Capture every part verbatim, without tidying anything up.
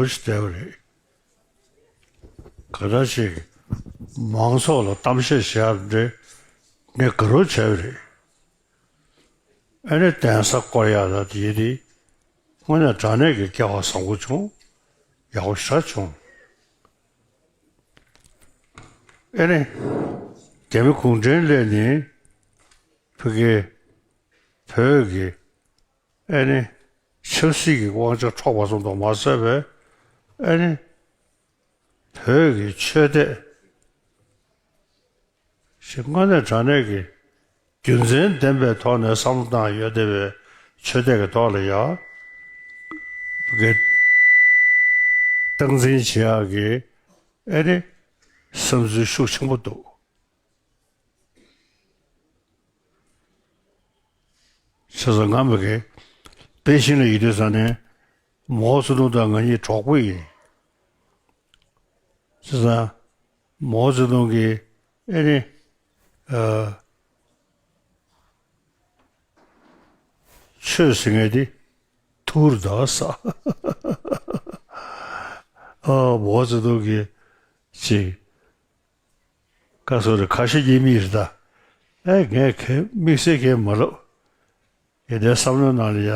ཞིག་བསྡད་པ་རེད། ག་འདྲ་ཞིག་མང་ཚོགས་ལ་གཏམ་བཤད་བྱེད་ཡག་འདྲ་ངས་དགའ་རབ་བྱས་པ་རེད། ཨ་ནི་གདན་ས་བསྐོར་ཡག་ལ་དེ་དེ་དངོས་གནས་དྲང་གནས་ཀྱི་སྐལ་བ་བཟང་པོ་བྱུང་། ཡག་པོ་ཞེ་དྲག་བྱུང་། ཨ་ནི་རྒྱ་མི་གུང་ཁྲན་སླེབས་ནས་ཕ་གི་བོད་ཀྱི་ཨ་ནི་ཆབ་སྲིད་ཀྱི་དབང་ཆ་འཕྲོག་པ་ཙམ་དུ་མ་ཟད་པའི་ཨ་ནི་བོད་ཀྱི་ཆོས་དད་ཞེས་དངོས་གནས་དྲང་གནས་ཀྱི་རྒྱུ་མཚན་ལྡན་པའི་ཐོག་ནས་བསམ་བློ་བཏང་ཡོད་བསྡད་པའི་ཆོས་དད་ཀྱི་ཐོག་ལ་ཡང་གི་སྟངས་འཛིན་བྱེད་ཡག་གི་ཨ་ནི་བསམ་ཚུལ་ཤུགས་ཆེན་པོ་འདུག་བྱས་ཙང་ང་མི་དགེ་པེ་ཅིང་ལ་ཡོད་དུས་ཙང་ནས་མའོ་ཙེ་ཏུང་དང་ང་གཉིས་གྲོགས་པོ་ཡིན། བྱས་ཙང་མའོ་ཙེ་ཏུང་གིས་ཨེ་ནི་ཨ། ཆོས་ཟེར་མཁན་དེ་ཐུར་དག་ས། ཨ་མའོ་ཙེ་ཏུང་གིས་ཅིག་ཁ་སོ་རེ་ཁ་ཤས་ཀྱི་མིག་རེ་ད། ཨེ་ངས་ཁས་དམིགས་བསལ་ཁས་མ་ལོབས། ཡེ་དེ་བསམ་བློའི་ནང་ལ་ཡ།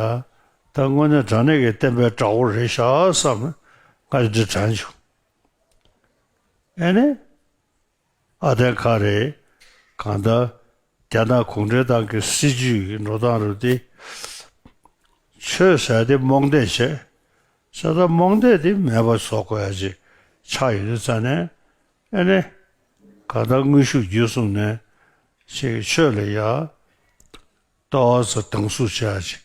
ད་དངོས་གནས་དྲང་གནས་ཀྱི་བསྟན་པའི་དགྲ་བོ་རེད་ཤག་བསམ་ནས་ང་ཅིག་དྲན་བྱུང་། ཨེ་ནི། ཨ་བསྟན་ཁ་རེད། གང་ལྟར་རྒྱ་ནག་གུང་ཁྲན་ཏང་གི་སྲིད་ཇུས་ཀྱི་འགྲོ་སྟངས་རུ་དེ། ཆོས་ཟེར་དེ་རྨོངས་དད་བྱས། ས་ད་རྨོངས་དད་དེ་མེད་པ་བཟོ་དགོས་ཡ་ཅིག་ཆགས་ཡོད་དུས་ཙང་ནས་ཨེ་ནི། གང་ལྟར་དངོས་ཤུགས་བརྒྱུད་གསུམ་ནས་ཅིག་ཆོས་ལ་ཡ། ལྟ་བ་ཚོ་སྡང་ཟུག་བྱེད་ཡ་ཅིག་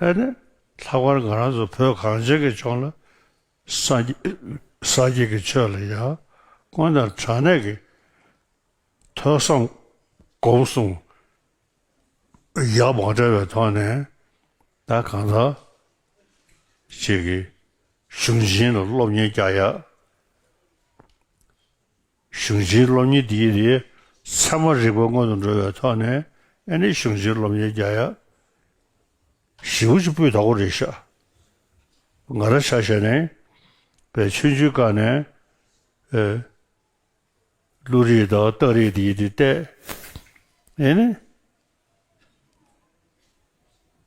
ཨེ་ནི། ལྷག་པར་ང་རང་ཚོ་བོད་གངས་ཅན་གྱི་ལྗོངས་ལ། སངས་རྒྱས་སངས་རྒྱས་ཀྱི་ཆོས་ལ་ཡང་དངོས་དང་དྲང་གནས་ཀྱི་ཐོས་བསམ་སྒོམ་གསུམ་ཡག་མ་འདྲ་བའི་ཐོག་ནས་ད་གང་ལྟར་ཅིག་གི་གཞུང་ཆེན་ལ་སློབ་གཉེར་རྒྱག་ཡ། གཞུང་ཆེན་སློབ་གཉེར་འདིའི་རིགས་ཚད་མ་རིག་པའི་སྔོན་དུ་འགྲོ་བའི་ཐོག་ནས་ཨེ་ནི་གཞུང་ཆེན་སློབ་གཉེར་རྒྱག་ཡ། ཞེ་པོ་ཅིག་སྤུས་དག་པོ་རེད་ཤག་ང་རང་ཆ་བཞག་ནས་པའི་ཆུང་ཆུང་སྒང་ནས་ཨེ། བློ་རིག་དང་རྟགས་རིག་འདིའི་རིགས་བལྟས། ཨེ་ནི།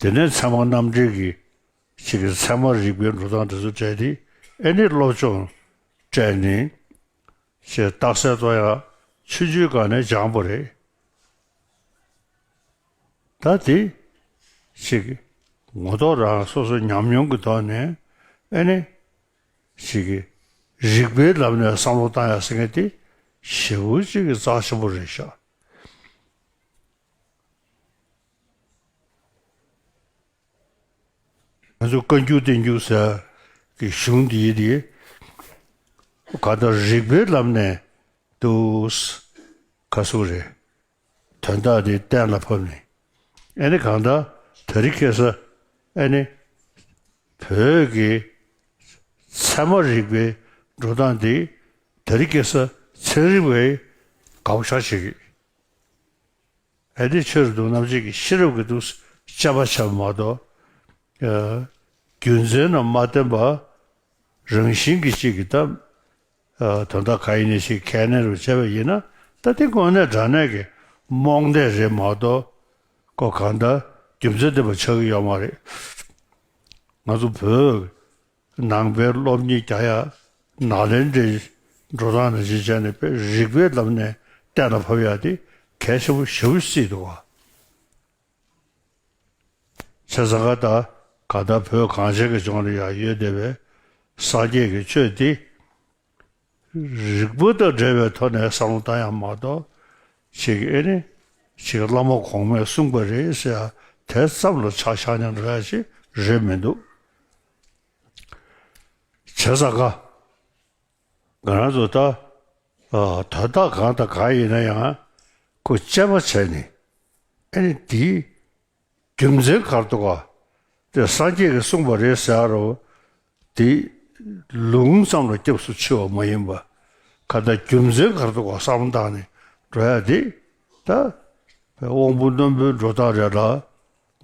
དེ་ནས་ཚད་མ་རྣམ་འགྲེལ་གྱི་ཅིག་གི་ཚད་མ་རིག་པའི་འགྲོ་སྟངས་དེ་ཚོ་སྤྲད་དེ་ཨེ་ནི་སློབ་སྦྱོང་སྤྲད་ནས་ཅེས་རྟགས་གསལ་གཏོང་ཡག་ཆུང་ཆུང་སྒང་ནས་སྦྱངས་པ་རེད། ད་དེ་ཅིག་ངོ་ཐོག་རང་སོ་སོ་ཉམས་མྱོང་གི་ཐོག་ནས་ཨེ་ནི་ཅིག་རིག་པའི་ལམ་ནས་བསམ་བློ་བཏང་ཡག་ཟེར་མཁན་དེ་ཞེ་པོ་ཅིག་གི་རྩ་ཆེན་པོ་རེད་ཤག་ང་ཚོ་བཀའ་འགྱུར་བསྟན་འགྱུར་ཟེར་གྱི་གཞུང་འདིའི་དེ་ག་ད་རིག་པའི་ལམ་ནས་འདུག་ག་སུ་རེད། དོན་དག་དེ་གཏན་ལ་ཕབ་ནས་ཨེ་ནི་གང་ལྟར་དེ་རིང་ཁ་སང་ཨེ་ནི་བོད་ཀྱི་ཚད་མ་རིག་པའི་འགྲོ་སྟངས་དེ་དེ་རིང་ཁ་སང་ཚན་རིག་པས་དགའ་པོ་ཞེ་དྲག་བྱེད་ཀྱི། ཨེ་ནི་ཆོས་རབ་ཏུ་རྣམ་འབྱེད་ཀྱི་ཤེས་རབ་ཀྱི་དུས་དཔྱད་པ་བྱས་པ་མ་གཏོགས། རྒྱུ་མཚན་རྣམས་མ་བསྟན་པ་རང་བཞིན་གྱི་གཅིག་གི་སྟབས། དོན་དག་གང་ཡིན་ནའི་ཞིག་ཁས་ལེན་རུ་བྱས་པ་ཡིན་ན་ད་དེ་དངོས་གནས་དྲང་གནས་ཀྱི་རྨོངས་དད་རེད་མ་གཏོགས་ཁོ་གང་ལྟར་རྒྱུ་མཚན་ལྡན་པ་ཆགས་ཀྱི་ཡོད་མ་རེད། ང་ཚོ་བོད་ནང་པའི་སློབ་གཉེར་རྒྱག་ཡ་ནཱ་ལེནྡྲའི་འགྲོ་སྟངས་ནང་བཞིན་བྱས་ནས་དཔེ་རིག་པའི་ལམ་ནས་གཏན་ལ་ཕབ་ཡ་དེ་གལ་ཆེན་པོ་ཞེ་པོ་ཅིག་བརྩིས་འདུག་བ། བྱས་ཙང་ད་ག་ད་བོད་གངས་ཅན་གྱི་ལྗོངས་ལ་ཡང་ཡོད་བསྡད་པའི་སངས་རྒྱས་ཀྱི་ཆོས་འདི་རིག་པ་དང་འབྲེལ་བའི་ཐོག་ནས་བསམ་བློ་བཏང་ཡག་མ་གཏོགས་ཅིག་ཨེ་ནི་ཅིག་བླ་མ་གོང་མས་གསུངས་པ་རེད་ཟེར་ཡ་དེ་ཙམ་ལ་ཆགས་ཆགས་ནས་འགྲོ་ཡ་ཅིག་རེད་མི་འདུག་བྱས་ཙང་ང་རང་ཚོ་ད་དོན་དག་གང་དང་གང་ཡིན་ན་ཡང་ཁོ་དཔྱད་པ་བྱས་ནས་ཨེ་ནི་དེའི་རྒྱུ་མཚན་ག་རེ་འདུག་ག་དེ་སངས་རྒྱས་ཀྱིས་གསུངས་པ་རེད་ཟེར་ཡ་རོ། དེ་ལུང་ཙམ་ལ་སྐྱབས་སུ་མཆི་བ་མ་ཡིན་པ། ག་ད་རྒྱུ་མཚན་ག་རེ་འདུག་ག་བསམ་བློ་བཏང་ནས་འགྲོ་ཡ་དེ་ད་དབང་པོ་རྣོན་པོའི་འགྲོ་སྟངས་རེད་ལ།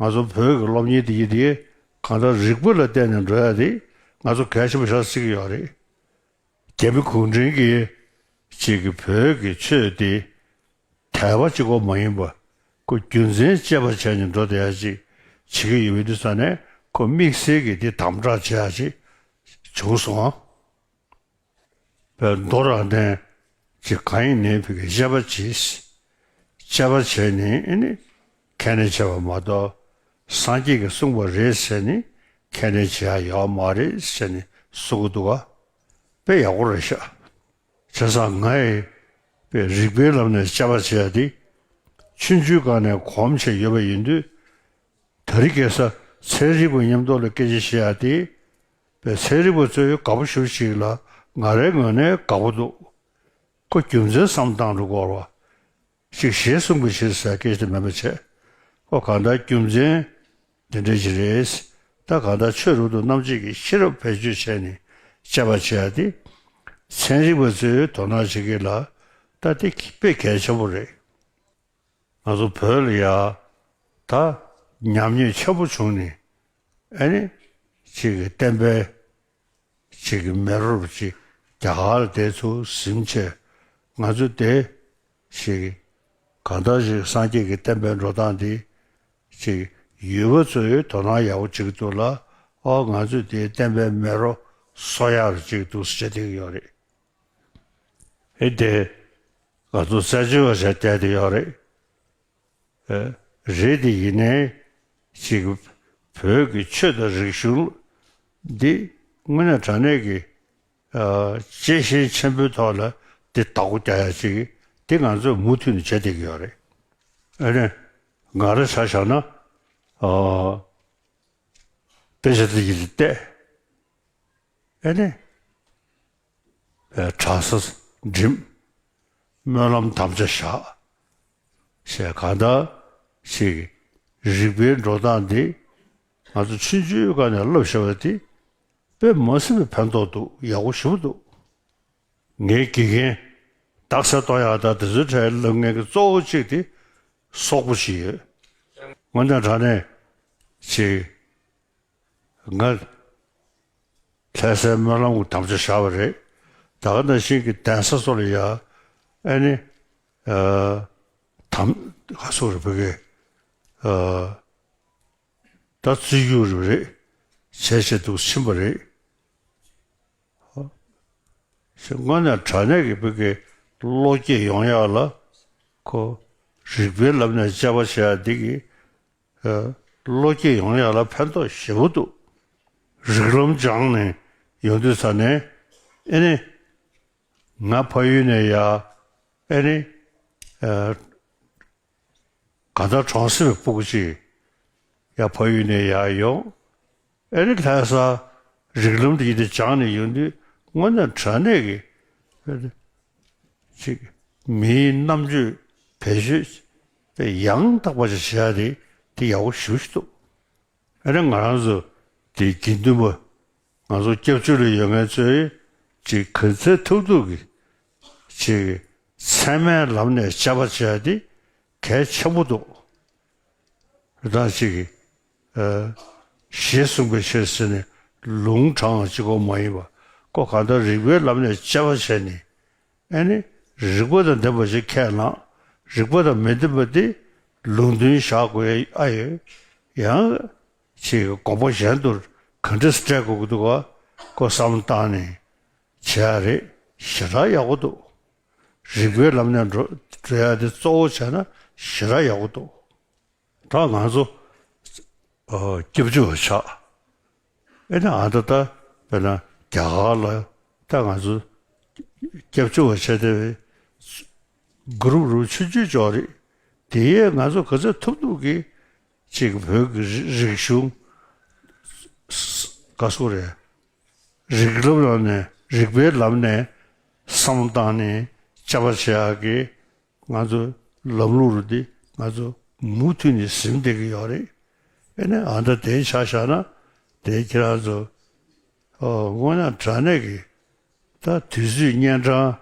ང་ཚོ་བོད་ཀྱི་སློབ་གཉེར་དེ་ཡིན་དེ་གང་ལྟར་རིག་པ་ལ་བརྟེན་ནས་འགྲོ་ཡ་དེ་ ང་ཚོ་གལ་ཆེན་པོ་ཞིག་བརྩི་གི་ཡོད་རེད། རྒྱ་མི་གུང་ཁྲན་གྱིས་ཅིག་གི་བོད་ཀྱི་ཆོས་དེ་དད་པ་གཅིག་པོ་མ་ཡིན་པ་ཁོ་རྒྱུ་མཚན་དཔྱད་པ་བྱས་ནས་འགྲོ་བསྡད་ཡ་ཅིག་བྱེད་ཀྱི་ཡོད་པའི་དུས་ཙ་ནས་ཁོ་དམིགས་བསལ་གྱི་དེ་དམ་དྲག་བྱེད་ཡ་ཅིག་བྱུང་སོང་། བས་མདོ་རང་བསྟན་ཅིག་གང་ཡིན་ནའི་བོད་ཀྱི་དཔྱད་པ་བྱེད། དཔྱད་པ་བྱས་ནས་ཨེ་ནི་ཁས་ལེན་བྱས་པ་མ་གཏོགས་སངས་རྒྱས་ཀྱིས་གསུངས་པ་རེད་ཟེར་ནས་ཁས་ལེན་བྱེད་ཡ་ཡོད་མ་རེད་ཟེར་ནས་གསུང་གི་འདུག་ག་དཔེ་ཡག་པོ་རེད་ཤག་བྱས་ཙང་ང་ཡི་དཔེ་རིག་པའི་ལམ་ནས་དཔྱད་པ་བྱེད་ཡ་དེ་ཆུང་ཆུང་སྒང་ནས་གོམས་བྱས་ཡོད་པ་ཡིན་དུས། དེ་རིང་ཁ་སང་ཚན་རིག་པ་མཉམ་དུ་ལ་སྐད་ཆ་བཤད་ཡ་དེ། པའི་ཚན་རིག་པ་ཚོས་དགའ་པོ་ཞེ་པོ་ཞིག་ལ་ང་རའི་ངོས་ནས་དགའ་པོ་འདུག་ཁོ་རྒྱུ་མཚན་བསམ་བཏང་རུ་སྐོར་བ་ཞིག་གཞན་གསུང་གི་ཞིག་ཟེར་སྐད་ཆ་དེ་མེད་པ་བྱས། ཁོ་གང་ལྟར་རྒྱུ་མཚན་འདི་འདྲ་ཞིག་རེད། ད་གང་ལྟར་ཆོས་རབ་ཏུ་རྣམ་འབྱེད་ཀྱི་ཤེས་རབ་བེད་སྤྱོད་བྱས་ནས་དཔྱད་པ་བྱེད་ཡ་དེ། ཚན་རིག་པ་ཚོས་དོ་སྣང་བྱེད་ཀྱི་ལ་ད་དེ་དཔེ་གལ་ཆེན་པོ་རེད། ང་ཚོ་བོད་ལ་ཡ་ད་ཉམས་ཉེས་ཆེན་པོ་བྱུང་ནས་ཨ་ནི་ཅིག་གི་བསྟན་པའི་ཅིག་གི་མེ་རོ་ཅིག་རྒྱ་གར་ལ་དེ་ཚུར་ཟིན་བྱས། ང་ཚོ་དེ་ཅིག་གང་ལྟར་ཅིག་སངས་རྒྱས་ཀྱི་བསྟན་པའི་འགྲོ་སྟངས་འདི་ཅིག་ཡུལ་པ་ཚོས་དོ་སྣང་ཡག་པོ་བྱེད་ཀྱི་འདུག་ལ། ཨོ་ང་ཚོས་དེའི་བསྟན་པའི་མེ་རོ་གསོ་ཡག་རུ་བྱེད་ཀྱི་འདུག་ཟེར་བྱས་བསྡད་ཀྱི་ཡོད་རེད། ཨེ་དེ་ང་ཚོ་རྩད་གཅོད་པ་ཞིག་བསྡད་དེ་ཡོད་རེད། ཨེ་རེད་དེ་ཡིན་ནའི་ཅིག་བོད་ཀྱི་ཆོས་དང་རིག་གཞུང་འདི་དངོས་གནས་དྲང་གནས་ཀྱི་ཨ་གཅེས་ཤིང་ཆེན་པོའི་ཐོག་ལ་འདི་བདག་པོ་རྒྱག་ཡ་ཅིག་འདི་ང་ཚོས་མུ་མཐུད་ནས་བྱེད་བསྡད་ཀྱི་ཡོད་རེད། ཨ་ནི་ང་རང་ཆ་བཞག་ན་ཨ་དཔེ་ཆ་འདི་ཡིན་བལྟས། ཨེ་ནི། གྲྭ་ས་འགྲིམ། སྨོན་ལམ་དམ་བཅའ་བཞག་ཞེས་གང་ལྟར་ཞིག་རིག་པའི་འགྲོ་སྟངས་འདི་ང་ཚོ་ཆུང་ཆུང་སྒང་ནས་བསླབ་བཞག་པ་འདི་དཔེ་མ་སྲིད་པའི་ཕན་ཐོགས་འདུག་ཡག་པོ་ཞེ་པོ་འདུག་ངའི་དགེ་རྒན་རྟགས་གསལ་གཏོང་ཡག་དང་དེ་ཚོའི་གྲས་ལབ་མཁན་གྱི་གཙོ་བོ་གཅིག་དེ་སོག་པོ་ཞིག་ཡོད། དངོས་གནས་དྲང་གནས་ཅིག་ང་ལྷ་སའི་སྨོན་ལམ་གྱི་དམ་བཅའ་བཞག་པ་རེད། ད་ག་ནང་བཞིན་གྱི་གདན་ས་སོགས་ལ་ཡ་ཨ་ནི་ཨ་དམ་ག་སོགས་རེད་བོད་སྐད་ཨ་ད་བརྩི་རྒྱུ་རེད་བྱས་བྱས་འདུག་ཕྱིན་པ་རེད། དངོས་གནས་དྲང་གནས་ཀྱི་བོད་ཀྱི་བློ་སྐྱེད་ཡོང་ཡག་ལ་ཁོ་རིག་པའི་ལམ་ནས་དཔྱད་པ་བྱེད་ཡག་འདི་གི་ཨ་བློ་སྐྱེད་ཡོང་ཡག་ལ་ཕན་ཐོགས་ཞེ་པོ་འདུག་རིགས་ལམ་སྦྱངས་ནས་ཡོང་དུས་ཙ་ནས་ཨེ་ནི་ང་ཕ་ཡུལ་ནས་ཡ་ཨེ་ནི་ཨ་ག་ད་གྲོང་གསེབ་སྤུ་གུ་ཅིག་ཡ་ཕ་ཡུལ་ནས་ཡར་ཡོང་། ཨེ་རི་ལྷ་ས་རིགས་ལམ་དེ་ཡིན་དུས་སྦྱངས་ནས་ཡོང་དུས་དངོས་གནས་དྲང་གནས་ཀྱི་ཅིག་མིའི་རྣམ་དཔྱོད་བེད་སྤྱོད་དེ་ཡང་དག་པ་ཅིག་བྱེད་ཡ་དེ་དེ་ཡག་པོ་ཞེ་པོ་ཞིག་འདུག་ཨེ་རི་ང་རང་ཚོ་དེ་དགེ་འདུན་པ་ང་ཚོ་སྐྱབས་བཅོལ་ལ་ཡོད་མཁན་ཚོས་ཅིག་ག་ཚོད་ཐུབ་ཐུབ་ཀྱི་ཅིག་ཚད་མའི་ལམ་ནས་དཔྱད་པ་བྱེད་ཡ་དེ་གལ་ཆེན་པོ་འདུག་རེད་ད་ཅིག་གིས་ཨ་ཞེས་གསུངས་པའི་ཕྱིར་ཟེར་ནས་ལུང་དྲངས་གཅིག་པོ་མ་ཡིན་པ་ཁོ་གང་ལྟར་རིགས་པའི་ལམ་ནས་དཔྱད་པ་བྱས་ནས་ཨ་ནི་རིགས་པ་དང་ལྡན་པ་ཞིག་ཁས་བླངས། རིགས་པ་དང་མི་ལྡན་པ་དེ་ལུང་འདྲེན་བཞག་དགོས་ཨ་ཡོད། ཡང་ཅིག་དགོངས་པ་གཞན་དུ་ག་འདྲ་སེ་སྤྲད་དགོས་ཀྱི་འདུག་ག་ཁོ་བསམ་བློ་བཏང་ནས་བྱེད་ཡ་རེད། ཞེ་དྲག་ཡག་པོ་འདུག་རིགས་པའི་ལམ་ནས་འགྲོ་འགྲོ་ཡ་དེ་གཙོ་བོ་བྱས་ན་ཞེ་དྲག་ཡག་པོ་འདུག་ད་ང་ཚོ་ཨ་སྐྱབས་བཅོལ་བ་ཆགས། ཨེ་ན་ཨ་ད་ད་དཔེར་ན་རྒྱ་གར་ལ་ད་ང་ཚོ་སྐྱབས་བཅོལ་བ་བྱས་ཏེ་གུ་རུབ་རུབ་ཆུང་ཆུང་ཅིག་རེད། དེ་ཡས་ང་ཚོ་ག་ཚོད་ཐུབ་ཐུབ་ཀྱིས་ཅིག་བོད་ཀྱི་རིག་གཞུང་ག་སོགས་རེད། རིགས་ལམ་ནང་ནས་རིགས་པའི་ལམ་ནས་བསམ་བློ་བཏང་ནས་དཔྱད་པ་བྱེད་ཡག་གི་ང་ཚོ་ལམ་ལུགས་རུ་འདི་ང་ཚོ་མུ་མཐུད་ནས་ཟིན་བསྡད་ཀྱི་ཡོད་རེད། ཨེ་ནས་ཨ་ད་དེ་ཆ་བཞག་ན་དེ་ཁྱེད་རང་ཚོ་ཨོ་དངོས་གནས་དྲང་གནས་ཀྱི་ད་དུས་ཚོད་གཉན་འཕྲང་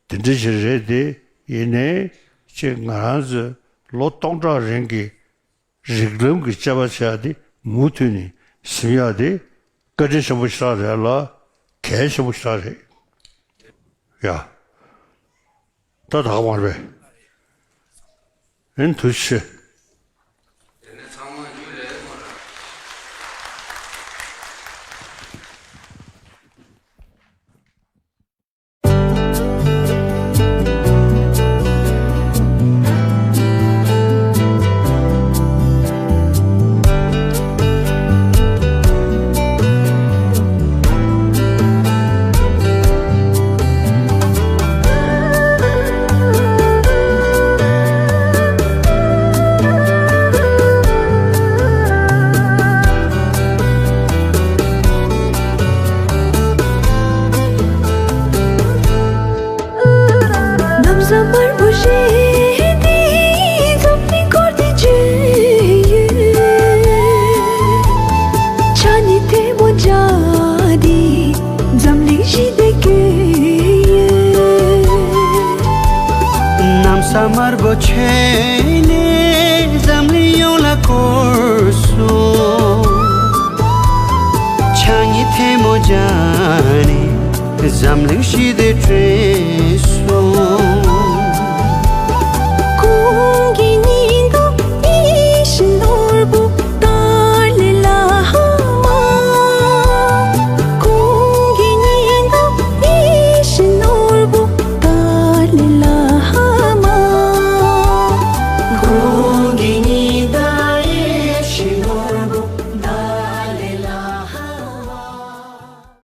དེ་འདྲ་ཞིག་རེད་དེ་ཡིན་ནའི་ཅིག་ང་རང་ཚོ་ལོ་སྟོང་ཕྲག་རིང་གི་རིགས་ལམ་གྱི་དཔྱད་པ་བྱེད་ཡག་དེ་མུ་མཐུད་ནས་ཟིན་ཡག་དེ་ བཀའ་དྲིན་ཆེན་པོ་ཞེ་དྲག་རེད་ལ། གལ་ཆེན་པོ་ཞེ་དྲག་རེད། ཡ། ད་ད་ག་མ་རེད་པས། ཨེ་ཐུགས་རྗེ་ཆེ། དེ་ནས་ཚང་མ་རྒྱུ་ལས་མ་ར། གནམ་ས་དམར་པོ་ཞེས་དེ་འཛམ་གླིང་སྐོར་དེ་བརྗོད་ཡོད། ཕྱག་གཉིས་ཐལ་མོ་སྦྱར་ཏེ་འཛམ་གླིང་ཞི་བདེ་བཀོད་ཡོད། གནམ་ས་དམར་པོ་ཁྱོན་ནས་འཛམ་གླིང་ཡོངས་ལ་བསྐོར་སོང་། ཕྱག་གཉིས་ཐལ་མོ་སྦྱར་ནས་འཛམ་གླིང་ཞི་བདེ་བསྐྲུན་སོང་།